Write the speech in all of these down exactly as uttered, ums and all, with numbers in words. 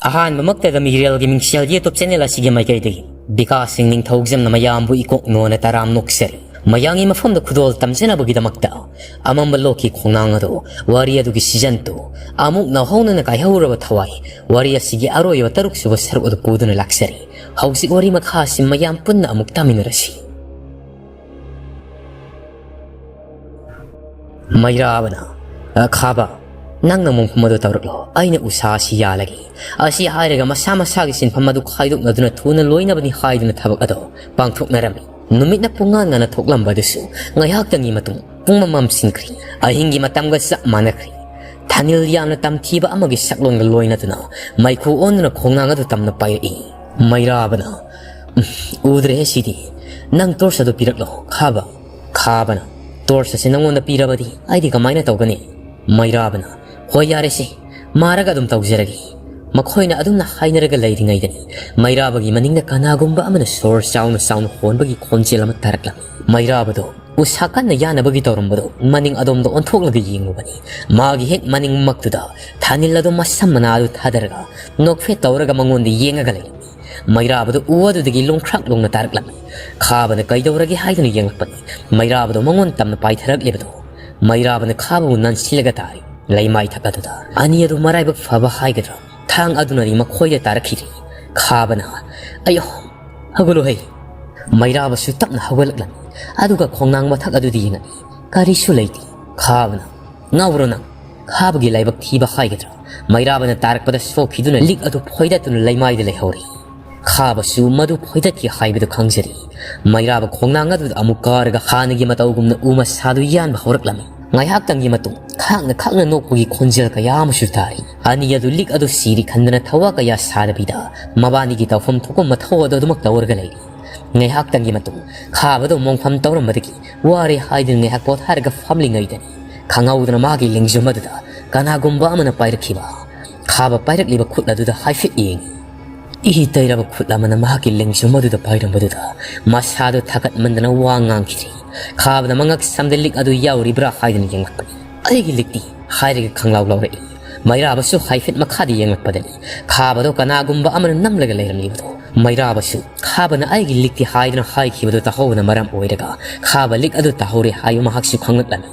ꯑꯍꯥꯟꯕꯃꯛꯇꯗ ꯃꯤꯔꯦꯜꯒꯤ ꯃꯤꯡꯁꯦꯜ YouTube channel ꯑꯁꯤꯒꯤ ꯃꯥꯏꯀꯩꯗꯒꯤ ꯕꯤꯀꯥꯁ ꯁꯤꯡ ꯅꯤꯡꯊꯧꯖꯝꯅ ꯃꯌꯥꯝꯕꯨ ꯏꯀꯣꯛ ꯅꯣꯟꯅ ꯇꯔꯥꯝ ꯅꯣꯛꯆꯔꯤ꯫ ꯃꯌꯥꯝꯒꯤ ꯃꯐꯝꯗ ꯈꯨꯗꯣꯜ ꯇꯝꯖꯅꯕꯒꯤꯗꯃꯛꯇ ꯑꯃꯝꯕ ꯂꯣꯛꯀꯤ ꯈꯣꯡꯅꯥꯡ ꯑꯗꯨ, ꯋꯥꯔꯤ ꯑꯗꯨꯒꯤ season two, ꯑꯃꯨꯛ ꯅꯧꯍꯧꯅꯅ ꯀꯥꯏꯍꯧꯔꯕ ꯊꯋꯥꯏ, ꯋꯥꯔꯤ ꯑꯁꯤꯒꯤ ꯑꯔꯣꯏꯕ ꯇꯔꯨꯛ ꯁꯨꯕ ꯁꯔꯨꯛ ꯑꯗꯨ ꯄꯨꯗꯨꯅ ꯂꯥꯛꯆꯔꯤ꯫ ꯍꯧꯖꯤꯛ ꯋꯥꯔꯤ ꯃꯈꯥ ꯑꯁꯤ ꯃꯌꯥꯝ ꯄꯨꯟꯅ ꯑꯃꯨꯛ ꯇꯥꯃꯤꯟꯅꯔꯁꯤ꯫ ꯃꯩꯔꯥꯕꯅ, "ꯑ, ꯈꯥꯕ, ꯅꯪꯅ ꯃꯣꯡꯐꯝ ꯑꯗꯨ ꯇꯧꯔꯛꯂꯣ, ꯑꯩꯅ ꯎꯁꯥ ꯑꯁꯤ ꯌꯥꯜꯂꯒꯦ꯫ ꯑꯁꯤ ꯍꯥꯏꯔꯒ ꯃꯁꯥ ꯃꯁꯥꯒꯤ ꯁꯤꯟꯐꯝ ꯑꯗꯨ ꯈꯥꯏꯗꯣꯛꯅꯗꯨꯅ ꯊꯨꯅ ꯂꯣꯏꯅꯕꯅꯤ" ꯍꯥꯏꯗꯨꯅ ꯊꯕꯛ ꯑꯗꯨ ꯄꯥꯡꯊꯣꯛꯅꯔꯝꯃꯤ꯫ ꯅꯨꯃꯤꯠꯅ ꯄꯨꯡꯉꯥꯟ ꯉꯥꯟꯅ ꯊꯣꯛꯂꯝꯕ ꯑꯗꯨꯁꯨ ꯉꯥꯏꯍꯥꯛꯇꯪꯒꯤ ꯃꯇꯨꯡ ꯄꯨꯡꯃꯝ ꯃꯝꯁꯤꯟꯈ꯭ꯔꯦ꯫ ꯑꯍꯤꯡꯒꯤ ꯃꯇꯝꯒ ꯆꯞ ꯃꯥꯟꯅꯈ꯭ꯔꯦ꯫ ꯊꯥꯅꯤꯜ ꯌꯥꯝꯅ ꯇꯝꯊꯤꯕ ꯑꯃꯒꯤ ꯁꯛꯂꯣꯟꯒ ꯂꯣꯏꯅꯗꯨꯅ ꯃꯩꯈꯨ ꯑꯣꯟꯗꯨꯅ ꯈꯣꯡꯅꯥꯡ ꯑꯗꯨ ꯇꯝꯅ ꯄꯥꯏꯔꯛꯏ꯫ ꯃꯩꯔꯥꯕꯅ, "ꯎꯝ, ꯎꯗ꯭ꯔꯦꯍꯦ ꯁꯤꯗꯤ꯫ ꯅꯪ torch ꯑꯗꯨ ꯄꯤꯔꯛꯂꯣ, ꯈꯥꯕ꯫" ꯈꯥꯕꯅ, "Torch ꯑꯁꯤ ꯅꯪꯉꯣꯟꯗ ꯄꯤꯔꯕꯗꯤ ꯑꯩꯗꯤ ꯀꯃꯥꯏꯅ ꯇꯧꯒꯅꯤ?" ꯃꯩꯔꯥꯕꯅ, "ꯍꯣꯏ, ꯌꯥꯔꯦꯁꯦ, ꯃꯥꯔꯒ ꯑꯗꯨꯝ ꯇꯧꯖꯔꯒꯦ꯫" ꯃꯈꯣꯏꯅ ꯑꯗꯨꯝꯅ ꯍꯥꯏꯅꯔꯒ ꯂꯩꯔꯤꯉꯩꯗꯅꯤ ꯃꯩꯔꯥꯕꯒꯤ ꯃꯅꯤꯡꯗ ꯀꯅꯥꯒꯨꯝꯕ ꯑꯃꯅ ꯁꯣꯔ ꯆꯥꯎꯅ ꯆꯥꯎꯅ ꯍꯣꯟꯕꯒꯤ ꯈꯣꯟꯖꯦꯜ ꯑꯃ ꯇꯥꯔꯛꯂꯝꯃꯤ꯫ ꯃꯩꯔꯥꯕꯗꯣ ꯎꯁꯥ ꯀꯟꯅ ꯌꯥꯅꯕꯒꯤ ꯇꯧꯔꯝꯕꯗꯣ ꯃꯅꯤꯡ ꯑꯗꯣꯝꯗ ꯑꯣꯟꯊꯣꯛꯂꯒ ꯌꯦꯡꯂꯨꯕꯅꯤ꯫ ꯃꯥꯒꯤ ꯍꯦꯛ ꯃꯅꯤꯡꯃꯛꯇꯨꯗ ꯊꯥꯅꯤꯜ ꯑꯗꯣ ꯃꯁꯝ ꯃꯅꯥ ꯑꯗꯨ ꯊꯥꯗꯔꯒ ꯅꯣꯛꯐꯦꯠ ꯇꯧꯔꯒ ꯃꯉꯣꯟꯗ ꯌꯦꯡꯉꯒ ꯂꯩꯔꯝꯃꯤ꯫ ꯃꯩꯔꯥꯕꯗꯨ ꯎ ꯑꯗꯨꯗꯒꯤ ꯂꯣꯡꯈ꯭ꯔꯥꯛ ꯂꯣꯡꯅ ꯇꯥꯔꯛꯂꯝꯃꯤ꯫ ꯈꯥꯕꯅ ꯀꯩꯗꯧꯔꯒꯦ ꯍꯥꯏꯗꯨꯅ ꯌꯦꯡꯂꯛꯄꯅꯤ꯫ ꯃꯩꯔꯥꯕꯗꯣ ꯃꯉꯣꯟ ꯇꯝꯅ ꯄꯥꯏꯊꯔꯛꯂꯤꯕꯗꯣ꯫ ꯃꯩꯔꯥꯕꯅ ꯈꯥꯕꯕꯨ ꯅꯟꯁꯤꯜꯂꯒ ꯇꯥꯔꯤ꯫ ꯂꯩꯃꯥꯏ ꯊꯛ ꯑꯗꯨꯗ ꯑꯅꯤ ꯑꯗꯨ ꯃꯔꯥꯏꯕꯛ ꯐꯕ ꯍꯥꯏꯒꯗ꯭ꯔꯥ, ꯊꯥꯡ ꯑꯗꯨꯅꯗꯤ ꯃꯈꯣꯏꯗ ꯇꯥꯔꯛꯈꯤꯔꯤ꯫ ꯈꯥꯕꯅ, "ꯑꯌꯣ, ꯍꯧꯒꯠꯂꯨ ꯍꯩ!" ꯃꯩꯔꯥꯕꯁꯨ ꯇꯞꯅ ꯍꯧꯒꯠꯂꯛꯂꯝꯃꯤ꯫ ꯑꯗꯨꯒ ꯈꯣꯡꯅꯥꯡ ꯃꯊꯛ ꯑꯗꯨꯗ ꯌꯦꯡꯉꯛꯏ꯫ ꯀꯔꯤꯁꯨ ꯂꯩꯇꯦ꯫ ꯈꯥꯕꯅ, "ꯉꯥꯎꯔꯣ ꯅꯪ! ꯈꯥꯕꯒꯤ ꯂꯥꯏꯕꯛ ꯊꯤꯕ ꯍꯥꯏꯒꯗ꯭ꯔꯥ?" ꯃꯩꯔꯥꯕꯅ ꯇꯥꯔꯛꯄꯗ ꯁꯣꯛꯈꯤꯗꯨꯅ ꯂꯤꯛ ꯑꯗꯨ ꯐꯣꯏꯗꯠꯇꯨꯅ ꯂꯩꯃꯥꯏꯗ ꯂꯩꯍꯧꯔꯤ꯫ ꯈꯥꯕꯁꯨ ꯃꯗꯨ ꯐꯣꯏꯗꯠꯈꯤ ꯍꯥꯏꯕꯗꯨ ꯈꯪꯖꯔꯤ꯫ ꯃꯩꯔꯥꯕ ꯈꯣꯡꯅꯥꯡ ꯑꯗꯨꯗ ꯑꯃꯨꯛ ꯀꯥꯔꯒ ꯍꯥꯟꯅꯒꯤ ꯃꯇꯧꯒꯨꯝꯅ ꯎ ꯃꯁꯥꯗꯨ ꯌꯥꯟꯕ ꯍꯧꯔꯛꯂꯝꯃꯤ꯫ ꯉꯥꯏꯍꯥꯛꯇꯪꯒꯤ ꯃꯇꯨꯡ ꯈꯥꯛꯅ ꯈꯥꯛꯅ ꯅꯣꯛꯄꯒꯤ ꯈꯣꯟꯖꯦꯜ ꯀꯌꯥ ꯑꯃꯁꯨ ꯇꯥꯔꯤ꯫ ꯑꯅꯤ ꯑꯗꯨ ꯂꯤꯛ ꯑꯗꯨ ꯁꯤꯔꯤ ꯈꯟꯗꯅ ꯊꯋꯥ ꯀꯌꯥ ꯁꯥꯗꯕꯤꯗ ꯃꯕꯥꯅꯤꯒꯤ ꯇꯧꯐꯝ ꯊꯣꯛꯄ ꯃꯊꯧ ꯑꯗꯨ ꯑꯗꯨꯃꯛ ꯇꯧꯔꯒ ꯂꯩꯔꯤ꯫ ꯉꯥꯏꯍꯥꯛꯇꯪꯒꯤ ꯃꯇꯨꯡ ꯈꯥꯕꯗꯣ ꯃꯣꯡꯐꯝ ꯇꯧꯔꯝꯕꯗꯒꯤ ꯋꯥꯔꯦ ꯍꯥꯏꯗꯨꯅ ꯉꯥꯏꯍꯥꯛ ꯄꯣꯊꯥꯔꯒ ꯐꯝꯂꯤꯉꯩꯗꯅꯤ ꯈꯪꯍꯧꯗꯅ ꯃꯥꯒꯤ ꯂꯦꯡꯖꯨꯝ ꯑꯗꯨꯗ ꯀꯅꯥꯒꯨꯝꯕ ꯑꯃꯅ ꯄꯥꯏꯔꯛꯈꯤꯕ꯫ ꯈꯥꯕ ꯄꯥꯏꯔꯛꯂꯤꯕ ꯈꯨꯠ ꯑꯗꯨꯗ ꯍꯥꯏꯐꯦꯠ ꯌꯦꯡꯉꯤ꯫ ꯏ ꯇꯩꯔꯕ ꯈꯨꯠ ꯑꯃꯅ ꯃꯍꯥꯛꯀꯤ ꯂꯦꯡꯖꯨꯝ ꯑꯗꯨꯗ ꯄꯥꯏꯔꯝꯕꯗꯨꯗ ꯃꯁꯥꯗꯨ ꯊꯥꯒꯠꯃꯟꯗꯅ ꯋꯥ ꯉꯥꯡꯈꯤꯗ꯭ꯔꯤ꯫ ꯈꯥꯕꯅ ꯃꯉꯛ ꯁꯝꯗ ꯂꯤꯛ ꯑꯗꯨ ꯌꯥꯎꯔꯤꯕ꯭ꯔꯥ ꯍꯥꯏꯗꯨꯅ ꯌꯦꯡꯂꯛꯄꯅꯤ꯫ "ꯑꯩꯒꯤ ꯂꯤꯛꯇꯤ?" ꯍꯥꯏꯔꯒ ꯈꯪꯂꯥꯎ ꯂꯥꯎꯔꯛꯏ꯫ ꯃꯩꯔꯥꯕꯁꯨ ꯍꯥꯏꯐꯦꯠ ꯃꯈꯥꯗ ꯌꯦꯡꯂꯛꯄꯗꯅꯤ ꯈꯥꯕꯗꯣ ꯀꯅꯥꯒꯨꯝꯕ ꯑꯃꯅ ꯅꯝꯂꯒ ꯂꯩꯔꯝꯂꯤꯕꯗꯣ꯫ ꯃꯩꯔꯥꯕꯁꯨ ꯈꯥꯕꯅ "ꯑꯩꯒꯤ ꯂꯤꯛꯇꯤ" ꯍꯥꯏꯗꯨꯅ ꯍꯥꯏꯈꯤꯕꯗꯨ ꯇꯥꯍꯧꯕꯅ ꯃꯔꯝ ꯑꯣꯏꯔꯒ ꯈꯥꯕ ꯂꯤꯛ ꯑꯗꯨ ꯇꯥꯍꯧꯔꯦ ꯍꯥꯏꯕ ꯃꯍꯥꯛꯁꯨ ꯈꯪꯂꯛꯂꯝꯃꯤ꯫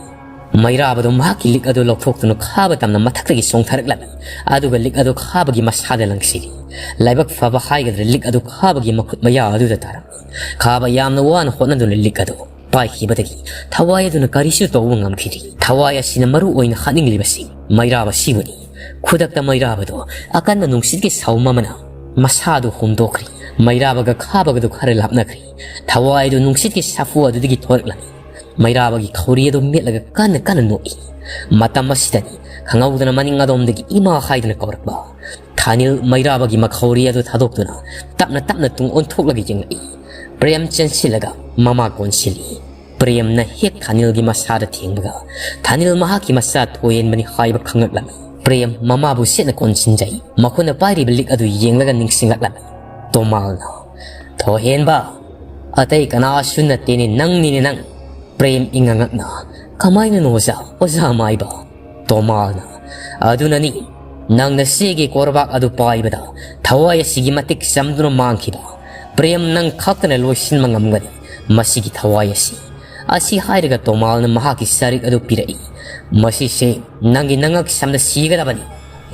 ꯃꯩꯔꯥꯕꯗꯣ ꯃꯍꯥꯛꯀꯤ ꯂꯤꯛ ꯑꯗꯨ ꯂꯧꯊꯣꯛꯇꯨꯅ ꯈꯥꯕ ꯇꯝꯅ ꯃꯊꯛꯇꯒꯤ ꯆꯣꯡꯊꯔꯛꯂꯝꯃꯤ꯫ ꯑꯗꯨꯒ ꯂꯤꯛ ꯑꯗꯨ ꯈꯥꯕꯒꯤ ꯃꯁꯥꯗ ꯂꯪꯁꯤꯜꯂꯤ꯫ ꯂꯥꯏꯕꯛ ꯐꯕ ꯍꯥꯏꯒꯗ꯭ꯔꯥ, ꯂꯤꯛ ꯑꯗꯨ ꯈꯥꯕꯒꯤ ꯃꯈꯨꯠ ꯃꯌꯥ ꯑꯗꯨꯗ ꯇꯥꯔꯝꯃꯤ꯫ ꯈꯥꯕ ꯌꯥꯝꯅ ꯋꯥꯅ ꯍꯣꯠꯅꯗꯨꯅ ꯂꯤꯛ ꯑꯗꯨ ꯄꯥꯏꯈꯤꯕꯗꯒꯤ ꯊꯋꯥꯏ ꯑꯗꯨꯅ ꯀꯔꯤꯁꯨ ꯇꯧꯕ ꯉꯝꯈꯤꯗ꯭ꯔꯤ꯫ ꯊꯋꯥꯏ ꯑꯁꯤꯅ ꯃꯔꯨ ꯑꯣꯏꯅ ꯍꯥꯠꯅꯤꯡꯂꯤꯕꯁꯤ ꯃꯩꯔꯥꯕꯁꯤꯕꯨꯅꯤ꯫ ꯈꯨꯗꯛꯇ ꯃꯩꯔꯥꯕꯗꯣ ꯑꯀꯟꯕ ꯅꯨꯡꯁꯤꯠꯀꯤ ꯁꯥꯎꯝ ꯑꯃꯅ ꯃꯁꯥꯗꯨ ꯍꯨꯝꯗꯣꯛꯈ꯭ꯔꯤ꯫ ꯃꯩꯔꯥꯕꯒ ꯈꯥꯕꯒꯗꯨ ꯈꯔ ꯂꯥꯞꯅꯈ꯭ꯔꯤ꯫ ꯊꯋꯥꯏꯗꯨ ꯅꯨꯡꯁꯤꯠꯀꯤ ꯁꯥꯐꯨ ꯑꯗꯨꯗꯒꯤ ꯊꯣꯔꯛꯂꯝꯃꯤ꯫ ꯃꯩꯔꯥꯕꯒꯤ ꯈꯧꯔꯤ ꯑꯗꯨ ꯃꯦꯠꯂꯒ ꯀꯟꯅ ꯀꯟꯅ ꯅꯣꯛꯏ꯫ ꯃꯇꯝ ꯑꯁꯤꯗꯅꯤ ꯈꯪꯍꯧꯗꯅ ꯃꯅꯤꯡ ꯑꯗꯣꯝꯗꯒꯤ "ꯏꯃꯥ" ꯍꯥꯏꯗꯨꯅ ꯀꯧꯔꯛꯄ꯫ ꯊꯥꯅꯤꯜ ꯃꯩꯔꯥꯕꯒꯤ ꯃꯈꯧꯔꯤ ꯑꯗꯨ ꯊꯥꯗꯣꯛꯇꯨꯅ ꯇꯞꯅ ꯇꯞꯅ ꯇꯨꯡ ꯑꯣꯟꯊꯣꯛꯂꯒ ꯌꯦꯡꯂꯛꯏ꯫ ꯄ꯭ꯔꯦꯝ ꯆꯦꯟꯁꯤꯜꯂꯒ ꯃꯃꯥ ꯀꯣꯟꯁꯤꯜꯂꯤ꯫ ꯄ꯭ꯔꯦꯝꯅ ꯍꯦꯛ ꯊꯥꯅꯤꯜꯒꯤ ꯃꯁꯥꯗ ꯊꯦꯡꯕꯒ ꯊꯥꯅꯤꯜ ꯃꯍꯥꯛꯀꯤ ꯃꯆꯥ ꯊꯣꯏꯍꯦꯟꯕꯅꯤ ꯍꯥꯏꯕ ꯈꯪꯂꯛꯂꯝꯃꯤ꯫ ꯄ꯭ꯔꯦꯝ ꯃꯃꯥꯕꯨ ꯆꯦꯠꯅ ꯀꯣꯟꯁꯤꯟꯖꯩ꯫ ꯃꯈꯨꯠꯅ ꯄꯥꯏꯔꯤꯕ ꯂꯤꯛ ꯑꯗꯨ ꯌꯦꯡꯂꯒ ꯅꯤꯡꯁꯤꯡꯂꯛꯂꯝꯃꯤ꯫ ꯇꯣꯃꯥꯜꯅ, "ꯊꯣꯏꯍꯦꯟꯕ, ꯑꯇꯩ ꯀꯅꯥꯁꯨ ꯅꯠꯇꯦꯅꯦ, ꯅꯪꯅꯤꯅꯦ ꯅꯪ꯫ ꯄ꯭ꯔꯦꯝ ꯏꯉꯛ ꯉꯛꯅ, "ꯀꯃꯥꯏꯅꯅꯣ ꯑꯣꯖꯥ, ꯑꯣꯖꯥ ꯃꯥꯏꯕ?" ꯇꯣꯃꯥꯜꯅ, "ꯑꯗꯨꯅꯅꯤ, ꯅꯪꯅ ꯆꯦꯒꯤ ꯀꯣꯔꯕꯥꯛ ꯑꯗꯨ ꯄꯥꯏꯕꯗ ꯊꯋꯥꯏ ꯑꯁꯤꯒꯤ ꯃꯇꯤꯛ ꯆꯝꯗꯨꯅ ꯃꯥꯡꯈꯤꯕ꯫ ꯄ꯭ꯔꯦꯝ ꯅꯪ ꯈꯛꯇꯅ ꯂꯣꯏꯁꯤꯟꯕ ꯉꯝꯒꯅꯤ ꯃꯁꯤꯒꯤ ꯊꯋꯥꯏ ꯑꯁꯤ꯫" ꯑꯁꯤ ꯍꯥꯏꯔꯒ ꯇꯣꯃꯥꯜꯅ ꯃꯍꯥꯛꯀꯤ ꯆꯔꯤꯛ ꯑꯗꯨ ꯄꯤꯔꯛꯏ꯫ "ꯃꯁꯤꯁꯦ ꯅꯪꯒꯤ ꯅꯉꯛ ꯁꯝꯗ ꯁꯤꯒꯗꯕꯅꯤ꯫"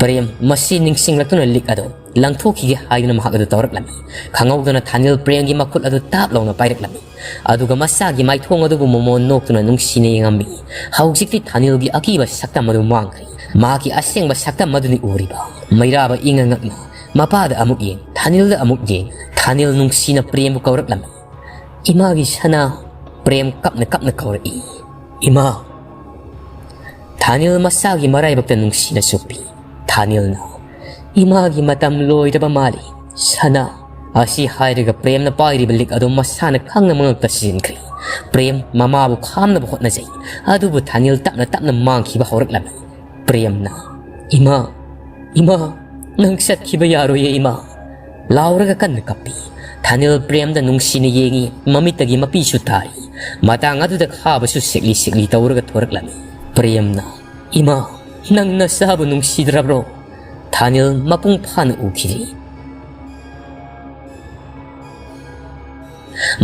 ꯄ꯭ꯔꯦꯝ ꯃꯁꯤ ꯅꯤꯡꯁꯤꯡꯂꯛꯇꯨꯅ ꯂꯤꯛ ꯑꯗꯨ ꯂꯪꯊꯣꯛꯈꯤꯒꯦ ꯍꯥꯏꯗꯨꯅ ꯃꯍꯥꯛ ꯑꯗꯨ ꯇꯧꯔꯛꯂꯝꯃꯤ꯫ ꯈꯪꯍꯧꯗꯅ ꯊꯥꯅꯤꯜ ꯄ꯭ꯔꯦꯝꯒꯤ ꯃꯈꯨꯠ ꯑꯗꯨ ꯇꯥꯞ ꯂꯥꯎꯅ ꯄꯥꯏꯔꯛꯂꯝꯃꯤ꯫ ꯑꯗꯨꯒ ꯃꯆꯥꯒꯤ ꯃꯥꯏꯊꯣꯡ ꯑꯗꯨꯕꯨ ꯃꯣꯃꯣꯟ ꯅꯣꯛꯇꯨꯅ ꯅꯨꯡꯁꯤꯅ ꯌꯦꯡꯉꯝꯃꯤ꯫ ꯍꯧꯖꯤꯛꯇꯤ ꯊꯥꯅꯤꯜꯒꯤ ꯑꯀꯤꯕ ꯁꯛꯇꯝ ꯑꯗꯨ ꯃꯥꯡꯈ꯭ꯔꯦ꯫ ꯃꯍꯥꯛꯀꯤ ꯑꯁꯦꯡꯕ ꯁꯛꯇꯝ ꯑꯗꯨꯅꯤ ꯎꯔꯤꯕ꯫ ꯃꯩꯔꯥꯕ ꯏꯉꯛ ꯉꯛꯅ ꯃꯄꯥꯗ ꯑꯃꯨꯛ ꯌꯦꯡ, ꯊꯥꯅꯤꯜꯗ ꯑꯃꯨꯛ ꯌꯦꯡ꯫ ꯊꯥꯅꯤꯜ ꯅꯨꯡꯁꯤꯅ ꯄ꯭ꯔꯦꯝꯕꯨ ꯀꯧꯔꯛꯂꯝꯃꯤ꯫ "ꯏꯃꯥꯒꯤ ꯁꯅꯥ꯫" ꯄ꯭ꯔꯦꯝ ꯀꯞꯅ ꯀꯞꯅ ꯀꯧꯔꯛꯏ꯫ "ꯏꯃꯥ!" ꯊꯥꯅꯤꯜ ꯃꯆꯥꯒꯤ ꯃꯔꯥꯏꯕꯛꯇ ꯅꯨꯡꯁꯤꯅ ꯆꯨꯞꯄꯤ꯫ ꯊꯥꯅꯤꯜꯅ, "ꯏꯃꯥꯒꯤ ꯃꯇꯝ ꯂꯣꯏꯔꯕ ꯃꯥꯜꯂꯤ, ꯁꯅꯥ꯫" ꯑꯁꯤ ꯍꯥꯏꯔꯒ ꯄ꯭ꯔꯦꯝꯅ ꯄꯥꯏꯔꯤꯕ ꯂꯤꯛ ꯑꯗꯨ ꯃꯁꯥꯅ ꯈꯪꯅ ꯃꯉꯛꯇ ꯁꯤꯖꯤꯟꯈ꯭ꯔꯦ꯫ ꯄ꯭ꯔꯦꯝ ꯃꯃꯥꯕꯨ ꯈꯥꯝꯅꯕ ꯍꯣꯠꯅꯖꯩ, ꯑꯗꯨꯕꯨ ꯊꯥꯅꯤꯜ ꯇꯞꯅ ꯇꯞꯅ ꯃꯥꯡꯈꯤꯕ ꯍꯧꯔꯛꯂꯝꯃꯤ꯫ ꯄ꯭ꯔꯦꯝꯅ, "ꯏꯃꯥ, ꯏꯃꯥ, ꯅꯪ ꯆꯠꯈꯤꯕ ꯌꯥꯔꯣꯏꯌꯦ ꯏꯃꯥ!" ꯂꯥꯎꯔꯒ ꯀꯟꯅ ꯀꯞꯄꯤ꯫ ꯊꯥꯅꯤꯜ ꯄ꯭ꯔꯦꯝꯗ ꯅꯨꯡꯁꯤꯅ ꯌꯦꯡꯉꯤ, ꯃꯃꯤꯠꯇꯒꯤ ꯃꯄꯤꯁꯨ ꯇꯥꯔꯤ꯫ ꯃꯇꯥꯡ ꯑꯗꯨꯗ ꯈꯥꯕꯁꯨ ꯁꯦꯛꯂꯤ ꯁꯦꯛꯂꯤ ꯇꯧꯔꯒ ꯊꯣꯔꯛꯂꯝꯃꯤ꯫ ꯄ꯭ꯔꯦꯝꯅ, "ꯏꯃꯥ, "ꯅꯪ ꯅꯁꯥꯕꯨ ꯅꯨꯡꯁꯤꯗ꯭ꯔꯕ꯭ꯔꯣ?" ꯊꯥꯅꯤꯜ ꯃꯄꯨꯡ ꯐꯥꯅ ꯎꯈꯤꯗ꯭ꯔꯤ꯫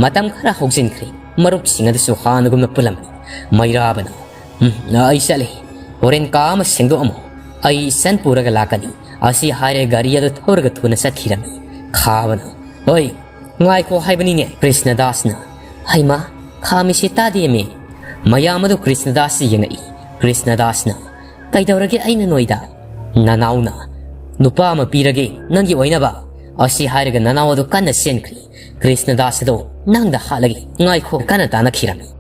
ꯃꯇꯝ ꯈꯔ ꯍꯧꯖꯤꯟꯈ꯭ꯔꯦ꯫ ꯃꯔꯨꯞꯁꯤꯡ ꯑꯗꯨꯁꯨ ꯍꯥꯟꯅꯒꯨꯝꯅ ꯄꯨꯜꯂꯝꯃꯤ꯫ ꯃꯩꯔꯥꯕꯅ, "ꯎꯝ, ꯑꯩ ꯆꯠꯂꯦ꯫ ꯍꯣꯔꯦꯟ ꯀꯥ ꯑꯃ ꯁꯦꯡꯗꯣꯛꯑꯝꯃꯣ꯫ ꯑꯩ ꯏꯆꯟ ꯄꯨꯔꯒ ꯂꯥꯛꯀꯅꯤ"꯫ ꯑꯁꯤ ꯍꯥꯏꯔꯦ ꯒꯥꯔꯤ ꯑꯗꯨ ꯊꯧꯔꯒ ꯊꯨꯅ ꯆꯠꯈꯤꯔꯝꯃꯤ꯫ ꯈꯥꯕꯅ, "ꯍꯣꯏ, ꯉꯥꯏꯈꯣ ꯍꯥꯏꯕꯅꯤꯅꯦ"꯫ ꯀ꯭ꯔꯤꯁꯅꯗꯥꯁꯅ, "ꯍꯩꯃꯥ, ꯈꯥꯝꯃꯤꯁꯤ ꯇꯥꯗꯦꯃꯤ"꯫ ꯃꯌꯥꯝ ꯑꯗꯨ ꯀ꯭ꯔꯤꯁꯅꯗꯥꯁꯁꯤ ꯌꯦꯡꯉꯛꯏ꯫ ꯀ꯭ꯔꯤꯁꯅꯗꯥꯁꯅ, "ꯀꯩꯗꯧꯔꯒꯦ ꯑꯩꯅ ꯅꯣꯏꯗ?" ꯅꯅꯥꯎꯅ, "ꯅꯨꯄꯥ ꯑꯃ ꯄꯤꯔꯒꯦ ꯅꯪꯒꯤ ꯑꯣꯏꯅꯕ"꯫ ꯑꯁꯤ ꯍꯥꯏꯔꯒ ꯅꯅꯥꯎ ꯑꯗꯨ ꯀꯟꯅ ꯆꯦꯟꯈ꯭ꯔꯤ꯫ ꯀ꯭ꯔꯤꯁꯅꯗꯥꯁ ꯑꯗꯣ ꯅꯪꯗ ꯍꯥꯠꯂꯒꯦ꯫ ꯉꯥꯏꯈꯣ, ꯀꯟꯅ ꯇꯥꯟꯅꯈꯤꯔꯝꯃꯤ꯫